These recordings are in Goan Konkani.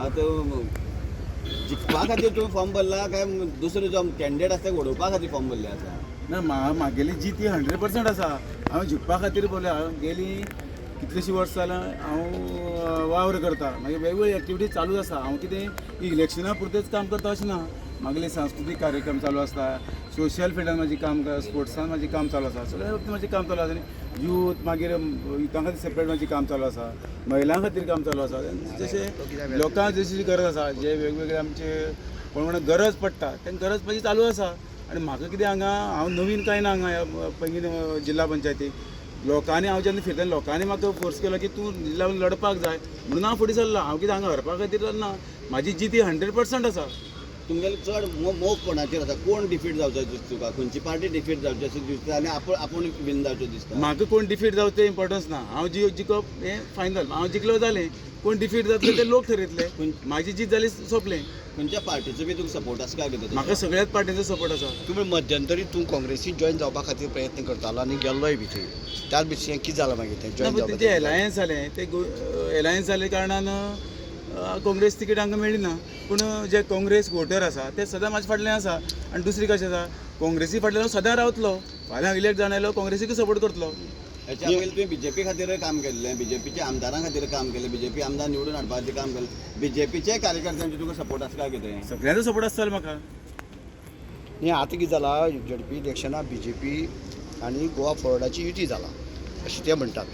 आतां जिखपा खातीर तुवें फॉर्म भरला काय दुसरो जो कॅन्डिडेट आसा ताका उडोवपा खातीर फॉर्म भरले आसा? ना, म्हागेली जी ती 100% आसा. हांव जिखपा खातीर भरल्या. हांव गेली कितलींशीं वर्सां जाल्यार हांव वावर करता. मागीर वेगवेगळी एक्टिविटीज चालूच आसा. हांव कितें इलेक्शना पुरतेंच काम करता अशें ना. म्हागेले सांस्कृतीक कार्यक्रम चालू आसता, सोशल फिल्डान म्हाजें काम, स्पोर्ट्सान म्हाजें काम चालू आसा, सगळ्या बाबतींत म्हाजें काम चालू आसा. आनी यूथ, मागीर युथा खातीर सेपरेट म्हाजें काम चालू आसा, महिलां खातीर काम चालू आसा. जशें लोकांक जशी गरज आसा, जे वेगवेगळे आमचे कोण कोणाक गरज पडटा तांकां गरज म्हाजी चालू आसा. आनी म्हाका कितें हांगा हांव नवीन कांय ना. हांगा ह्या पैंगीण जिल्हा पंचायतीक लोकांनी, हांव जेन्ना फिरता लोकांनी म्हाका फोर्स केलो की तूं जिल्हा लडपाक जाय म्हणून हांव फुडें सरला. हांव कितें हांगा हरपा खातीर ना. म्हाजी जी ती 100% आसा. तुमगेलो चड मोग कोणाचेर आसा? कोण डिफीट जावचो दिसता तुका? खंयची पार्टी डिफीट जावची अशें दिसता आनी आपूण आपूण विन जावचें दिसता? म्हाका कोण डिफीट जावचें तें इम्पोर्टन्स ना. हांव जी जिखप हें फायनल. हांव जिखलो जालें, कोण डिफीट जातलें ते लोक ठरयतले. म्हाजी जीत जाली, सोंपलें. खंयच्या पार्टीचो बी तुका सपोर्ट आसा काय कितें? म्हाका सगळ्याच पार्टींचो सपोर्ट आसा. तुमी मध्यंतरी तूं काँग्रेसीत जॉयन जावपा खातीर प्रयत्न करतालो आनी गेल्लोय बी थंय. त्याच भशेन कितें जालां मागीर तें ना, जॉयन पण जावपा? तेंचे एलायन्स जालें, ते एलायन्स जाले कारणान काँग्रेस तिकेट हांकां मेळ्ळी ना. पूण जे काँग्रेस वोटर आसा ते सदां म्हाजे फाटल्यान आसा. आनी दुसरी कशें आसा, काँग्रेसी फाटल्यान हांव सदां रावतलो. फाल्यां इलेक्ट जावन आयलो, काँग्रेसीक सपोर्ट करतलो. हेच्या पयलीं तुवें बीजेपी खातीर काम केल्लें, बीजेपीच्या आमदारां खातीर काम केलें, बीजेपी आमदार निवडून हाडपा खातीर काम केलें. बीजेपीचे कार्यकर्त्यांचे तुका सपोर्ट आसा काय कितें? सगळ्यांचो सपोर्ट आसतलो म्हाका. न्ही, आतां कितें जालां, झेडपी इलेक्शनाक बीजेपी आनी गोवा फॉरवर्डाची युती जाला अशें ते म्हणटात,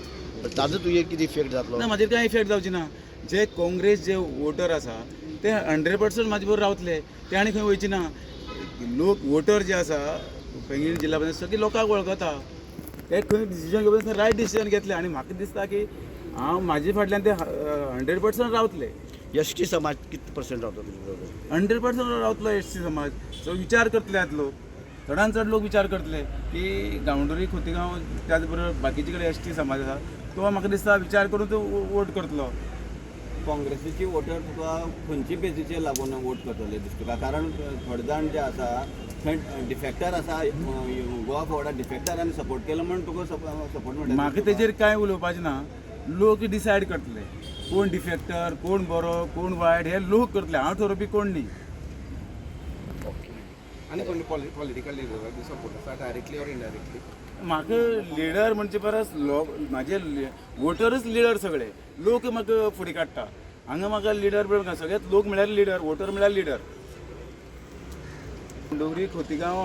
पण ताजो तुजेर कितें इफेक्ट जातलो? ना, म्हाजेर कांय इफेक्ट जावची ना. जे काँग्रेस जे वोटर आसा ते 100% म्हाजे बरोबर रावतले. ते आनी खंय वयचे ना. लोक वोटर जे आसा पैंगीण जिल्हा पंचायत सगळे लोकांक वळखता. ते खंय डिसिजन घेवप, रायट डिसिजन घेतले. आनी म्हाका दिसता की हांव म्हाजे फाटल्यान ते 100% रावतले. एस टी समाज कितले पर्संट रावतलो तुजे बरोबर? 100% रावतलो एस टी समाज. सो विचार करतले आतां लोक, चडान चड लोक विचार करतले की गांवडोंगरी, खोतीगांव, त्याच बरोबर बाकीचे कडेन एस टी समाज आसा, तो म्हाका दिसता विचार करून तो वोट करतलो. काँग्रेसीची वोटर तुका खंयचे बेजीचेर लागून वोट करतले दिसता तुका? कारण थोडे जाण जे आसा थंय डिफेक्टर आसा, गोवा फॉरवर्डा डिफेक्टरांनी सपोर्ट केलो म्हूण तुका सपोर्ट मेळटा? म्हाका तेजेर कांय उलोवपाचें ना. लोक डिसायड करतले कोण डिफेक्टर, कोण बरो, कोण वायट हे लोक करतले. हांव ठरोवपी कोण न्ही. आनी कोण पॉलिटिकल लिडराक बी सपोर्ट आसा, डायरेक्टली ऑर इनडायरेक्टली? म्हाका लिडर म्हणचे परस लोक, म्हाजे वोटरूच लिडर. सगळे लोक म्हाका फुडें काडटा. हांगा म्हाका लिडर बरोबर सगळेच लोक म्हळ्यार लिडर, वोटर म्हळ्यार लिडर. डोंगरी Khotigao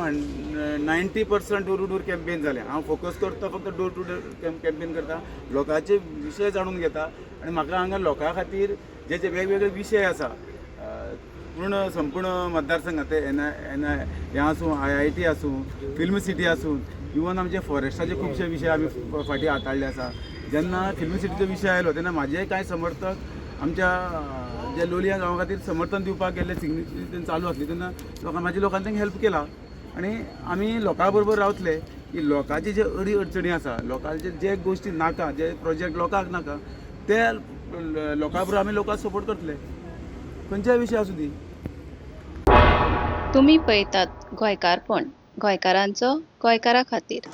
90% door to door campaign जालें. हांव फोकस करता, फक्त डोर टू डोर कॅम्पेन करता, लोकांचे विशय जाणून घेता. आनी म्हाका हांगा लोकां खातीर जे जे वेगवेगळे विशय आसा, पूर्ण संपूर्ण मतदारसंघात, ते एन I N I हें आसूं, आयआयटी आसूं, फिल्म सिटी आसूं, इवन आमचे फॉरेस्टाचे खुबशे विशय आमी फाटीं हाताळ्ळे आसा. जेन्ना फिल्म सिटीचो विशय आयलो तेन्ना म्हाजे कांय समर्थक आमच्या जे लोलयां गांवा खातीर समर्थन दिवपाक गेल्ले, सिग्नेचर चालू आसली तेन्ना लोकां म्हाज्या लोकांनी तांकां हेल्प केला. आनी आमी लोकां बरोबर रावतले की लोकांचे जे अडी अडचणी आसा, लोकांचे जे गोश्टी नाका, जे प्रोजेक्ट लोकांक नाका, ते लोकां बरोबर आमी लोकांक सपोर्ट करतले, खंयच्याय विशय आसूं दी. तुमी पळयतात गोंयकारपण, गोंयकारांचो गोंयकारा खातीर.